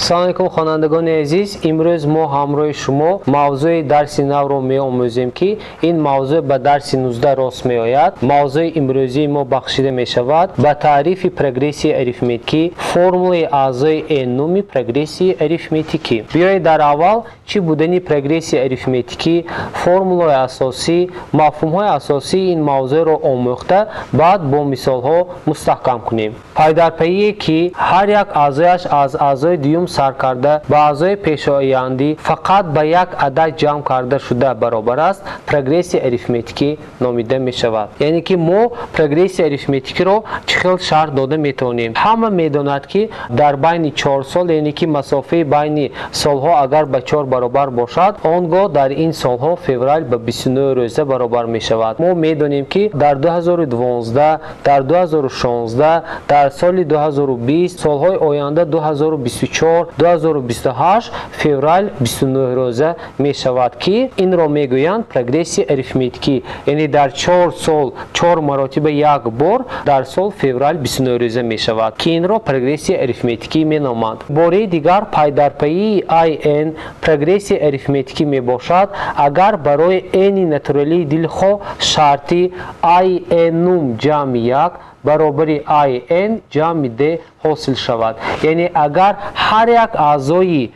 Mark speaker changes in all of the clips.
Speaker 1: Ассалому алайкум, хонандагони азиз. Имрӯз мо ҳамроҳи шумо мавзӯи дарси навро меомӯзем, ки ин мавзӯъ ба дарси 19 рост меояд. Мавзӯи имрӯзии мо бахшида мешавад ба таърифи прогрессияи арифметикӣ, формулаи аъзои n-уми прогрессияи арифметикӣ. Биёед дар аввал чӣ будани прогрессияи арифметикӣ, формулаи асосӣ, мафҳумҳои асосии ин мавзӯъро омӯхта, баъд бо мисолҳо мустаҳкам кунем. Пайдарпайие, ки ҳар як аъзояш аз аъзои дуюм сар карда ба аъзои пешояндӣ фақат ба як адад ҷамъ карда шуда баробар аст, прогрессияи арифметикӣ номида мешавад. Яъне ки мо прогрессияи арифметикиро чӣ хел шарҳ дода метавонем? Ҳама медонад, ки дар байни 4 сол, яъне ки масофаи байни солҳо агар ба 4 баробар бошад, он гоҳ дар ин солҳо феврал ба 29 рӯза баробар мешавад. Мо медонем, ки дар 2012, дар 2016, дар соли 2020, солҳои оянда 2024, 2028 феврал 29 рӯза мешавад, ки инро мегӯянд прогрессияи арифметикӣ. Яъне дар 4 сол 4 маротиба як бор дар сол феврал 29 рӯза мешавад, ки инро прогрессияи арифметикӣ меноманд. Бораи дигар пайдарпайии ин прогрессияи арифметикӣ мебошад, агар барои n натуралии дилхоҳ шарти in ҷамъи 1 баробари in ҷамъи d ҳосил шавад. Яъне агар ҳар як аъзои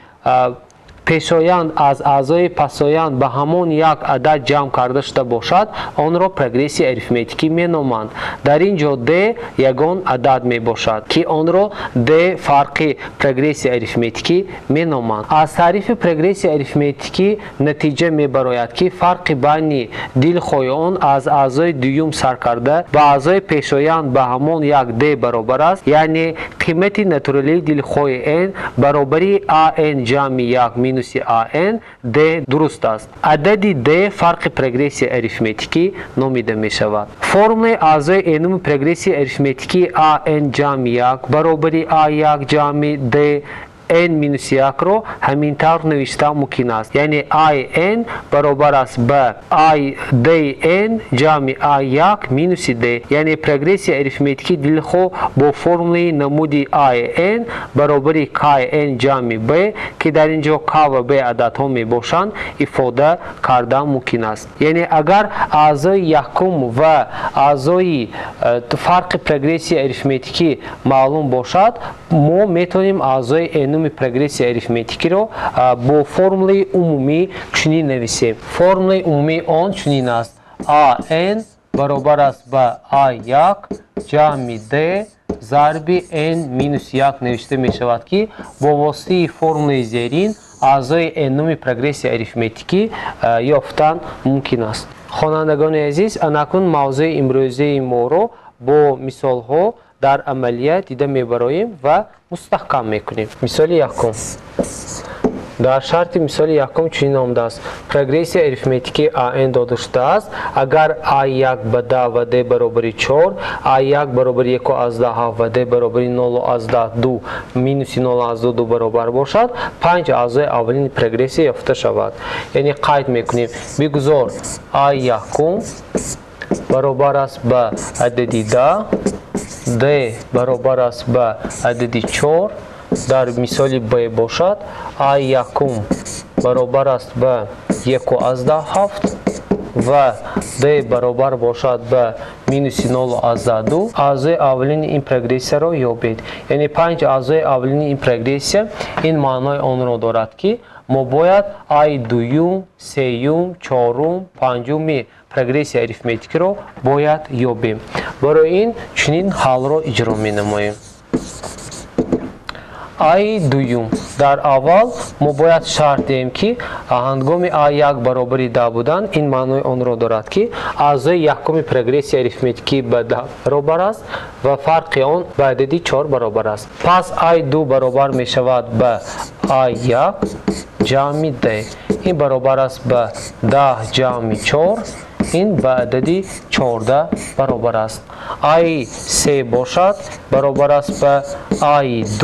Speaker 1: пешоянд аз аъзои пасоянд ба ҳамон як адад ҷамъ карда шуда бошад, онро прогрессияи арифметикӣ меноманд. Дар ин ҷо d ягон адад мебошад, ки онро d фарқи прогрессияи арифметикӣ меноманд. Аз таърифи прогрессияи арифметикӣ натиҷа мебарояд, ки фарқи байни дилхоҳи он аз аъзои дуюм сар карда ба аъзои пешоянд ба ҳамон як d баробар аст, яъне қимати натуралии дилхоҳи n баробари an ҷамъи 1 минуси an d дуруст аст. Адади d фарқи прогрессияи арифметикӣ номида мешавад. Формулаи аъзои n-уми прогрессияи арифметикӣ an ҷамъи 1 баробари a1 ҷамъи d n минус 1-ро ҳамин тавр навишта мумкин аст. Яъне in баробар аст ба dn ҷамъи a1 минуси d. Яъне прогрессияи арифметикӣ дилхоҳ бо формулаи намуди in баробари kn ҷамъи b, ки дар ин ҷо k ва b ададҳо мебошанд, ифода карда мумкин аст. Яъне агар аъзои якум ва аъзои фарқи прогрессияи арифметикӣ маълум бошад, мо метавонем аъзои n-уми прогрессияи арифметикиро бо формулаи умумӣ чунин нависем. Формулаи умумии он чунин аст: an баробар аст ба a1 ҷамъи d зарби n минус 1 навишта мешавад, ки бо воситаи формулаи зерин аъзои n-уми прогрессияи арифметикӣ ёфтан мумкин аст. Хонандагони азиз, анакун мавзӯи имрӯзаи моро бо мисолҳо дар амалия дида мебароем ва мустаҳкам мекунем. Мисоли якум. Дар шарти мисоли якум чунин омадааст: прогрессияи арифметикии an дода шудааст, агар a1 ба 10 ва d баробари 4, a1 баробари 1,7 ва d баробари 0,2 минуси 0,2 баробар бошад, 5 аъзои аввалини прогрессия ёфта шавад. Яъне қайд мекунем: бигузор a1 баробар аст ба адади 10, d баробар аст ба адади 4, дар мисоли b бошад a1 баробар аст ба 1,7 ва d баробар бошад ба минуси 0,2. Аъзои аввалини ин прогрессияро ёбед. Яъне 5 аъзои аввалини ин прогрессия ин маънои онро дорад, ки мо бояд а дуюм, сеюм, чорум, панҷуми прогрессияи арифметикиро бояд ёбем. Барои ин чунин ҳалро иҷро менамоем. А дуюм. Дар аввал мо бояд шарт диҳем, ки ҳангоми а1 баробари 10 будан, ин маънои онро дорад, ки аъзои якуми прогрессияи арифметикӣ ба 10 баробар аст ва фарқи он ба адади 4 баробар аст. Пас а2 баробар мешавад ба а1 ҷамъи d. Ин баробар аст ба 10 ҷамъи 4, ин ба адади 14 баробар аст. А3 бошад баробар аст ба а2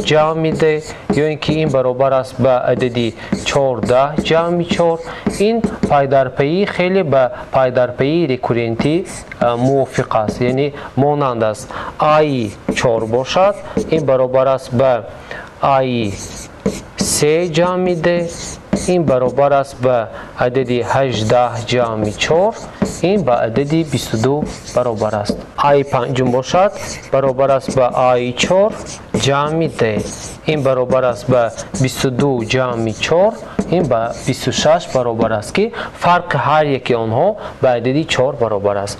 Speaker 1: ҷамъи d, ё ин ки ин баробар аст ба адади 14 ҷамъи 4. Ин пайдарпайӣ хеле ба пайдарпайии рекуррентӣ мувофиқ аст, яъне монанд аст. А4 бошад, ин баробар аст ба а 3 ҷамъи d ин баробар аст ба адади 18 ҷамъи 4, ин ба адади 22 баробар аст. А панҷум бошад баробар аст ба А 4 ҷамъи d, ин баробар аст ба 22 ҷамъи 4, ин ба 26 баробар аст, ки фарқи ҳар яки онҳо ба адади 4 баробар аст.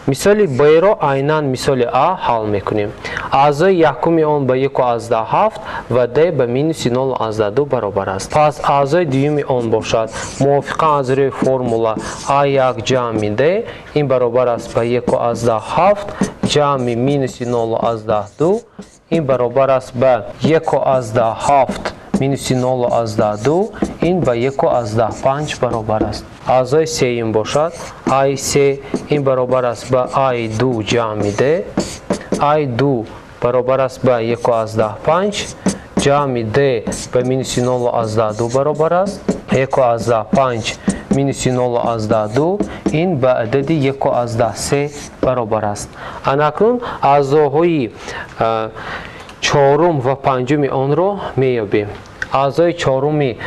Speaker 1: Мисоли Б-ро айнан мисоли А ҳал мекунем. Аъзои якуми он ба 1,7 ва D ба минуси 0,2 баробар аст. Пас аъзои дуюми он бошад мувофиқан аз рӯи формула А1 ҷамъи D ин баробар аст ба 1,7 ҷамъи минуси 0,2, ин баробар аст ба 1,7 минуси 0,2, ин ба 1,5 баробар аст. Аъзои сеюм бошад А3 ин баробар аст ба А2 ҷамъи D, А2 баробар аст ба 1,5 ҷамъи D ба минуси 0,2 баробар аст, 1,5 минуси 0,2 ин ба адади 1,3 баробар аст. Анакнун аъзоҳои чорум ва панҷуми онро меёбем. Аъзои чоруми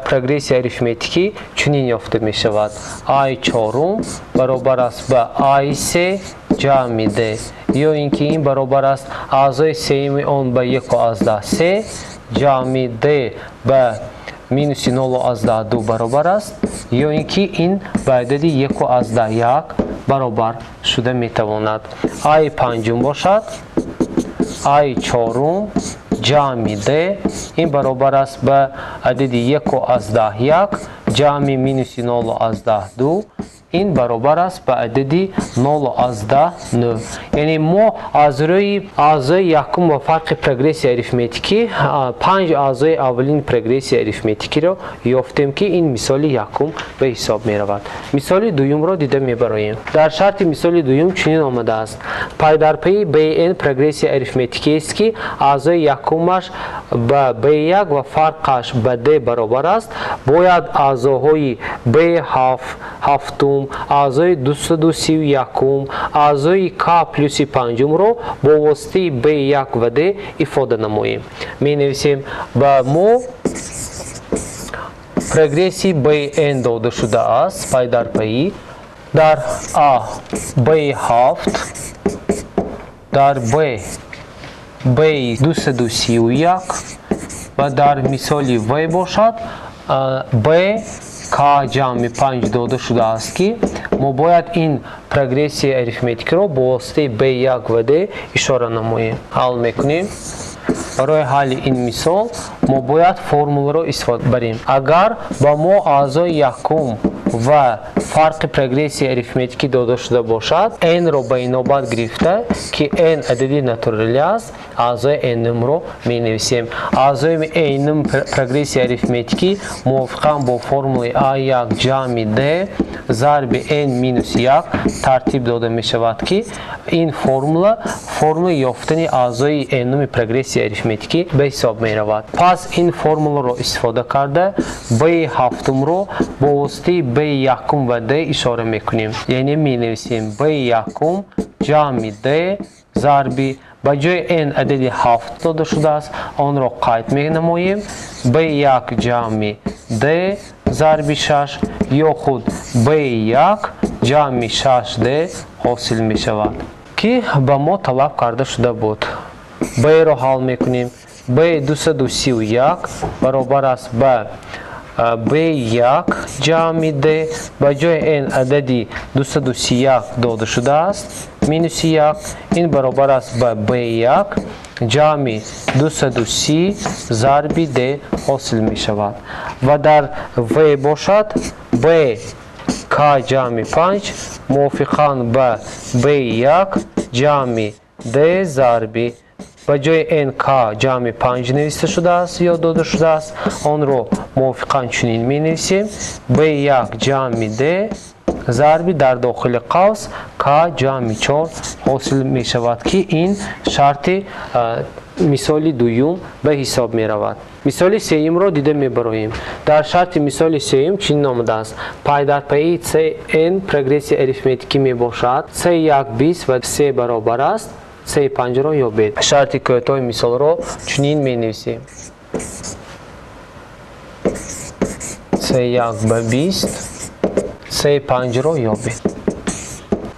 Speaker 1: прогрессияи арифметикӣ чунин ёфта мешавад: А чорум баробар аст ба А се ҷамъи D, ё ин ки ин баробар аст аъзои сеюми он ба 1,3 ҷамъи D ба минуси 0,2 баробар аст, ё ин ки ин ба адади 1,1 баробар шуда метавонад. А панҷум бошад А чорум ҷамъи D ин баробар аст ба адади 1,1 ҷамъи минуси 0,2, ин баробар аст ба адади 0,9. Яъне мо аз рӯи аъзои якум ва фарқи прогрессияи арифметикӣ панҷ аъзои аввалини прогрессияи арифметикиро ёфтем, ки ин мисоли якум ба ҳисоб меравад. Мисоли дуюмро дида мебароем. Дар шарти мисоли дуюм чунин омадааст: пайдарпайи bn прогрессияи арифметикиест, ки аъзои якумаш ба b1 ва фарқаш ба d баробар аст. Бояд аъзоҳои b7 ҳафтум, аъзои 231, аъзои к плюси панҷумро бо воситаи b1 ва d ифода намоем. Менависем: ба мо прогрессии bn дода шудааст пайдарпайӣ дар а b7, дар б b231 ва дар мисоли в бошад б к ҷамъи 5 дода шудааст, ки мо бояд ин прогрессияи арифметикиро бо воситаи b1 ва d ишора намоем. Ҳал мекунем. Барои ҳалли ин мисол мо бояд формуларо истифода барем. Агар ба мо аъзои якум ва фарқи прогрессияи арифметикӣ дода шуда бошад, n-ро ба инобат гирифта, ки n адади натуралӣ аст, аъзои n-ро менависем. Аъзои n прогрессияи арифметикӣ мувофиқан бо формулаи a1 ҷамъи d зарби n минус 1 тартиб дода мешавад, ки ин формула формулаи ёфтани аъзои n-уми прогрессияи арифметикӣ ба ҳисоб меравад. Пас ин формуларо истифода карда b ҳафтумро бо воситаи b якум ва d ишора мекунем. Яъне менависем b якум ҷамъи d зарби ба ҷои n адади 7 дода шудааст, онро қайд менамоем, b1 ҷамъи d зарби 6 ё худ b1 ҷамъи 6d ҳосил мешавад, ки ба мо талаб карда шуда буд. B-ро ҳал мекунем. B231 баробар аст ба B1 ҷамъи D, ба ҷои n адади 231 дода шудааст, минуси 1, ин баробар аст ба B1 ҷамъи 230 зарби D ҳосил мешавад. Ва дар V бошад B K ҷамъи 5 мувофиқан ба B1 ҷамъи D зарби ба ҷои n k ҷамъи 5 нависта шудааст ё дода шудааст, онро мувофиқан чунин менависем: b1 ҷамъи d зарби дар дохили қавс к ҷамъи 4 ҳосил мешавад, ки ин шарти мисоли дуюм ба ҳисоб меравад. Мисоли сеюмро дида мебароем. Дар шарти мисоли сеюм чунин омадааст: пайдарпайи cn прогрессияи арифметикӣ мебошад, c1 20 ва c баробар аст c5-ро ёбед. Шарти кӯтоҳи мисолро чунин менависем: C1 ба 20, C5-ро ёбед.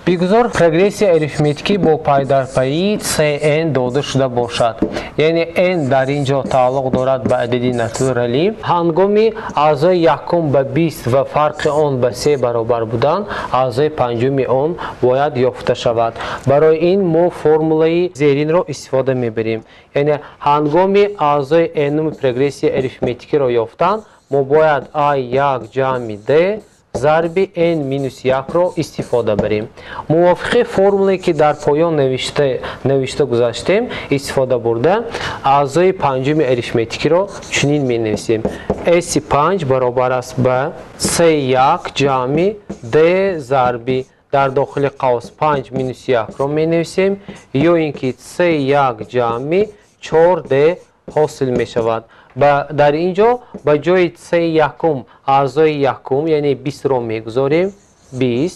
Speaker 1: Бигузор прогрессияи арифметикӣ бо пайдарпайии Cn дода шуда бошад. Яъне n дар ин ҷо тааллуқ дорад ба адади натуралӣ. Ҳангоми аъзои якум ба 20 ва фарқи он ба 3 баробар будан, аъзои панҷуми он бояд ёфта шавад. Барои ин мо формулаи зеринро истифода мебарем. Яъне ҳангоми аъзои n-уми прогрессияи арифметикиро ёфтан, мо бояд a1 ҷамъи d зарби n минус 1-ро истифода барем. Мувофиқи формуле ки дар поён навишта гузаштем, истифода бурда, аъзои панҷуми арифметикиро чунин менависем. S5 баробар аст ба C1 ҷамъи d зарби дар дохили қавс 5 минус 1-ро менависем, ё ин ки C1 ҷамъи 4d ҳосил мешавад. Дар ин ҷо ба ҷои C1 аъзои якум, яъне 20-ро мегузорем, 20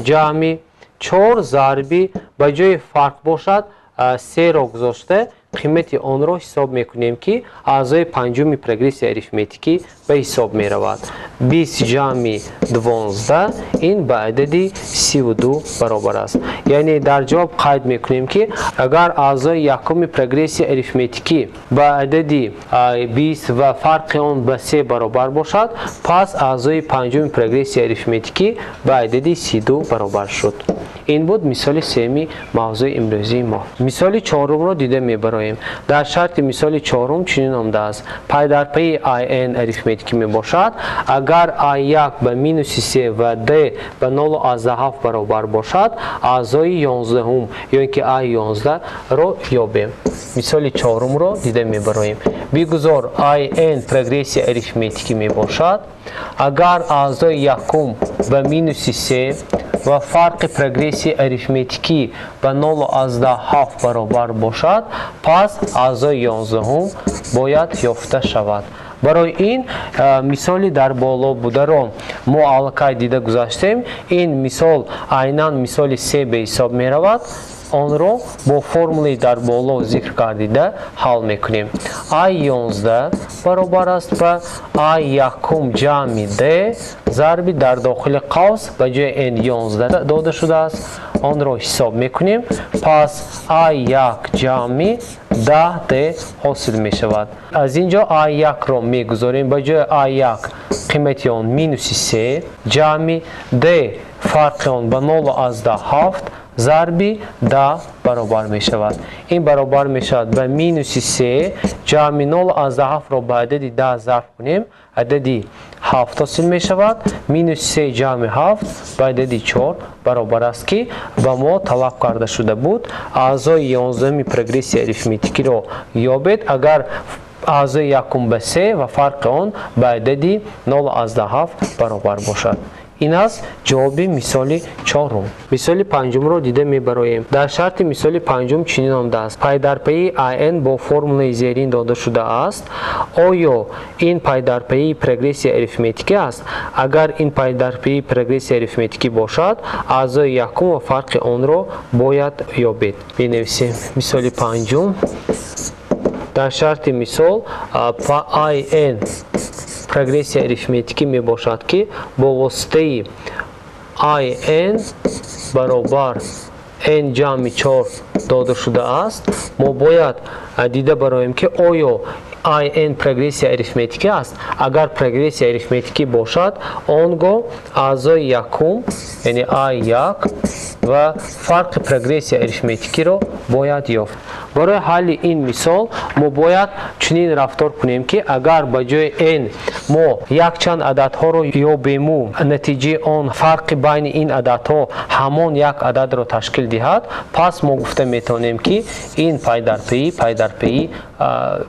Speaker 1: ҷамъи 4 зарби ба ҷои фарқ бошад 3-ро гузошта қимати онро ҳисоб мекунем, ки аъзои панҷуми прогрессияи арифметикӣ ба ҳисоб меравад. 20 ҷамъи 12 ин ба адади 32 баробар аст. Яъне дар ҷавоб қайд мекунем, ки агар аъзои якуми прогрессияи арифметикӣ ба адади 20 ва фарқи он ба 3 баробар бошад, пас аъзои панҷуми прогрессияи арифметикӣ ба адади 32 баробар шуд. Ин буд мисоли сеюми мавзӯи имрӯзии мо. Мисоли чорумро дида мебароем. Дар шарти мисоли чорум чунин омадааст: пайдарпайи ин арифметикӣ мебошад. Агар а1 ба минуси 3 ва d ба 0,7 баробар бошад, аъзои 11-ум ё ин ки а11-ро ёбем. Мисоли чорумро дида мебароем. Бигузор ин прогрессияи арифметикӣ мебошад. Агар аъзои якум ба минуси 3 ва фарқи прогрессияи арифметикӣ ба 0,7 баробар бошад, пас аъзои 11-ум бояд ёфта шавад. Барои ин мисоли дар боло бударо мо аллакай дида гузаштем. Ин мисол айнан мисоли се ба ҳисоб меравад. Онро бо формулаи дар боло зикр кардида ҳал мекунем. А11 баробар аст ба А1 ҷамъи D зарби дар дохили қавс ба ҷои N11 дода шудааст. Онро ҳисоб мекунем. Пас А1 ҷамъи 10D ҳосил мешавад. Аз ин ҷо А1-ро мегузорем, ба ҷои А1 қимати он минуси 3 ҷамъи D фарқи он ба 0,7 зарби 10 баробар мешавад. Ин баробар мешавад ба минуси 3 ҷамъи 0,7-ро ба адади 10 зарб кунем, адади 7 ҳосил мешавад. Минуси 3 ҷамъи 7 ба адади 4 баробар аст, ки ба мо талаб карда шуда буд. Аъзои 11-уми прогрессияи арифметикиро ёбед, агар аъзои якум ба 3 ва фарқи он ба адади 0,7 баробар бошад. Ин аст ҷавоби мисоли чорум. Мисоли панҷумро дида мебароем. Дар шарти мисоли панҷум чунин омадааст: пайдарпайии ан бо формулаи зерин дода шудааст. Оё ин пайдарпайии прогрессияи арифметикӣ аст? Агар ин пайдарпайии прогрессияи арифметикӣ бошад, аъзои якум ва фарқи онро бояд ёбед. Менависем мисоли панҷум. Дар шарти мисол ан прогрессияи арифметикӣ мебошад, ки бо воситаи ин баробар n ҷамъи 4 дода шудааст. Мо бояд дида бароем, ки оё ин прогрессияи арифметикӣ аст. Агар прогрессияи арифметикӣ бошад, он гоҳ аъзои якум, яъне а1 ва фарқи прогрессияи арифметикиро бояд ёфт. Барои ҳалли ин мисол мо бояд чунин рафтор кунем, ки агар ба ҷои n мо якчанд ададҳоро ёбему натиҷаи он фарқи байни ин ададҳо ҳамон як ададро ташкил диҳад, пас мо гуфта метавонем, ки ин пайдарпайи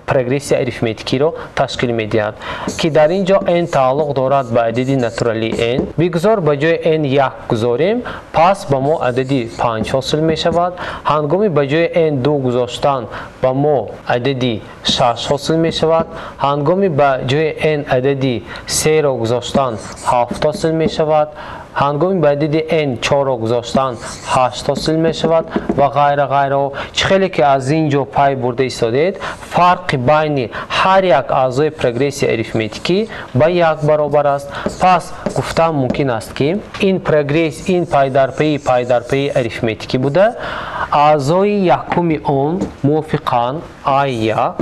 Speaker 1: прогрессияи арифметикиро ташкил медиҳад, ки дар ин ҷо n тааллуқ дорад ба адади натуралии n. Бигузор ба ҷои n 1 гузорем, пас ба мо адади 5 ҳосил мешавад. Ҳангоми ба ҷои n 2 гузоштан ба мо адади 6 ҳосил мешавад. Ҳангоми ба ҷои n адади 3-ро гузоштан 7 ҳосил мешавад, ҳангоми ба адади n 4-ро гузоштан 8 ҳосил мешавад ва ғайра ғайра. Чӣ хеле ки аз ин ҷо пай бурда истодед, фарқи байни ҳар як аъзои прогрессияи арифметикӣ ба 1 баробар аст. Пас гуфтан мумкин аст, ки ин прогресс ин пайдарпайи пайдарпайи арифметикӣ буда, аъзои якуми он мувофиқан а1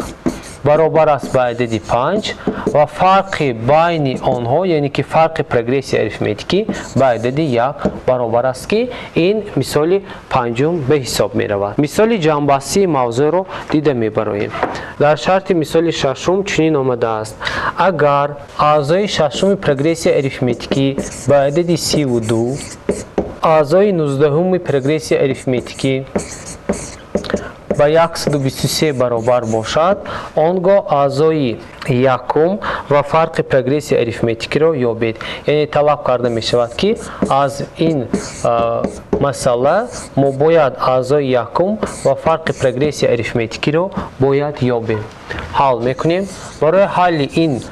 Speaker 1: баробар аст ба адади 5 ва фарқи байни онҳо, яъне ки фарқи прогрессияи арифметикӣ ба адади 1 баробар аст, ки ин мисоли панҷум ба ҳисоб меравад. Мисоли ҷамъбастии мавзӯъро дида мебароем. Дар шарти мисоли шашум чунин омадааст: агар аъзои шашуми прогрессияи арифметикӣ ба адади 32, аъзои 19-уми прогрессияи арифметикӣ ба 123 баробар бошад, он гоҳ аъзои якум ва фарқи прогрессияи арифметикиро ёбед. Яъне талаб карда мешавад, ки аз ин масъала мо бояд аъзои якум ва фарқи прогрессияи арифметикиро бояд ёбем. Ҳал мекунем. Барои ҳалли ин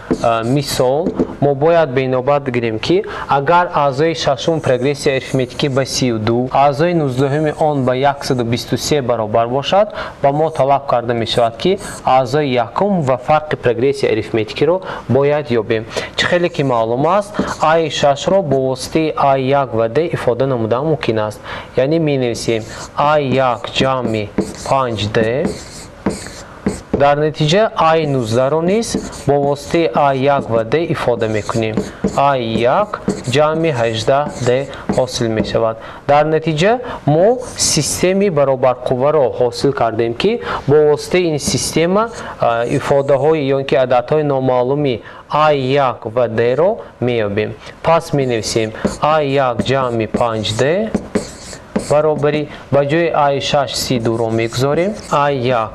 Speaker 1: мисол мо бояд бенобат гирем, ки агар аъзои шашуми прогрессияи арифметикӣ ба 32, аъзои 19-уми он ба 123 баробар бошад, ба мо талаб карда мешавад, ки аъзои якум ва фарқи прогрессияи арифметикиро бояд ёбем. Чӣ хеле ки маълум аст, аи 6-ро бо воситаи а1 ва д ифода намудан мумкин аст. Яъне менависем а1 ҷамъи 5d. Дар натиҷа а19-ро низ бо воситаи а1 ва d ифода мекунем. а1 ҷамъи 18d ҳосил мешавад. Дар натиҷа мо системи баробарқувваро ҳосил кардем, ки бо воситаи ин система ифодаҳои ё ин ки ададҳои номаълуми а1 ва d-ро меёбем. Пас менависем а1 ҷамъи 5d баробари ба ҷои а6 32-ро мегузорем, а1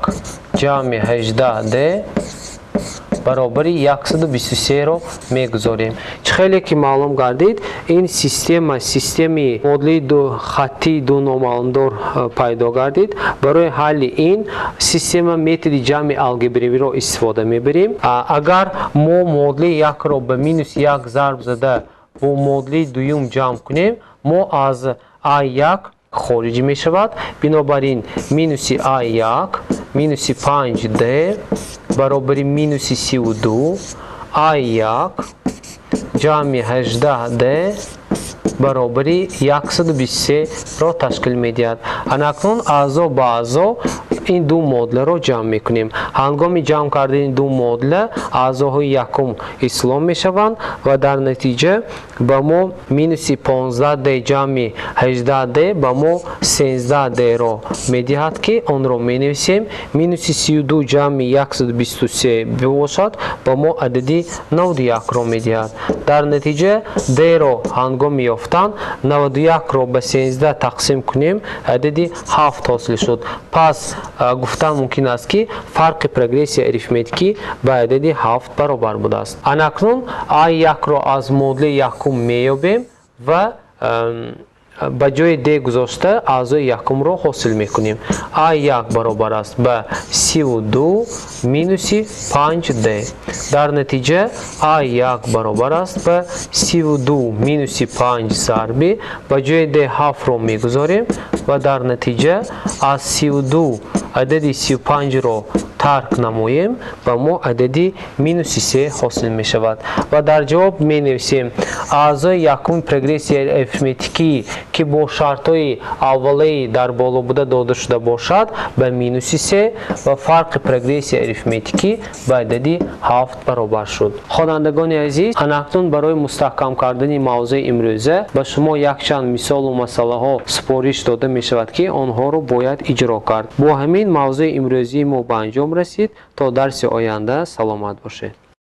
Speaker 1: ҷамъи 18d баробари 123-ро мегузорем. Чӣ хеле ки маълум гардид, ин система системи модули хаттии ду номаълумдор пайдо гардид. Барои ҳалли ин система методи ҷамъи алгебравиро истифода мебарем. Агар мо модули 1-ро ба минус 1 зарб зада бо модули дуюм ҷамъ кунем, мо аз а1 хориҷ мешавад. Бинобар ин минуси а1 минуси 5d баробари минуси 32, а1 ҷамъи 18d баробари 123-ро ташкил медиҳад. Анакнун аъзо ба аъзо ин ду модуларо ҷамъ мекунем. Ҳангоми ҷамъ кардани ду модула аъзоҳои якум ислом мешаванд ва дар натиҷа ба мо минуси 15d ҷамъи 18d ба мо 13d-ро медиҳад, ки онро менависем. Минуси 32 ҷамъи 123 бошад, ба мо адади 91-ро медиҳад. Дар натиҷа d-ро ҳангоми ёфтан 91-ро ба 13 тақсим кунем, адади 7 ҳосил шуд. Пас гуфтан мумкин аст, ки фарқи прогрессияи арифметикӣ ба адади 7 баробар будааст. Анакнун а1-ро аз модули якум меёбем ва ба ҷои d гузошта аъзои якумро ҳосил мекунем. а1 баробар аст ба 32 минуси 5d. Дар натиҷа а1 баробар аст ба 32 минуси 5 зарби ба ҷои d 7-ро мегузорем ва дар натиҷа аз 32 адади 35-ро тарк намоем, ба мо адади минуси 3 ҳосил мешавад. Ва дар ҷавоб менависем: аъзои якуми прогрессияи арифметикӣ, ки бо шартҳои аввалаи дар боло буда дода шуда бошад, ба минуси 3 ва фарқи прогрессияи арифметикӣ ба адади 7 баробар шуд. Хонандагони азиз, анакнун барои мустаҳкам кардани мавзӯи имрӯза ба шумо якчанд мисолу масъалаҳо супориш дода мешавад, ки онҳоро бояд иҷро кард. Бо ҳамин мавзӯи имрӯзии мо ба анҷом расид. То дарси оянда саломат бошед.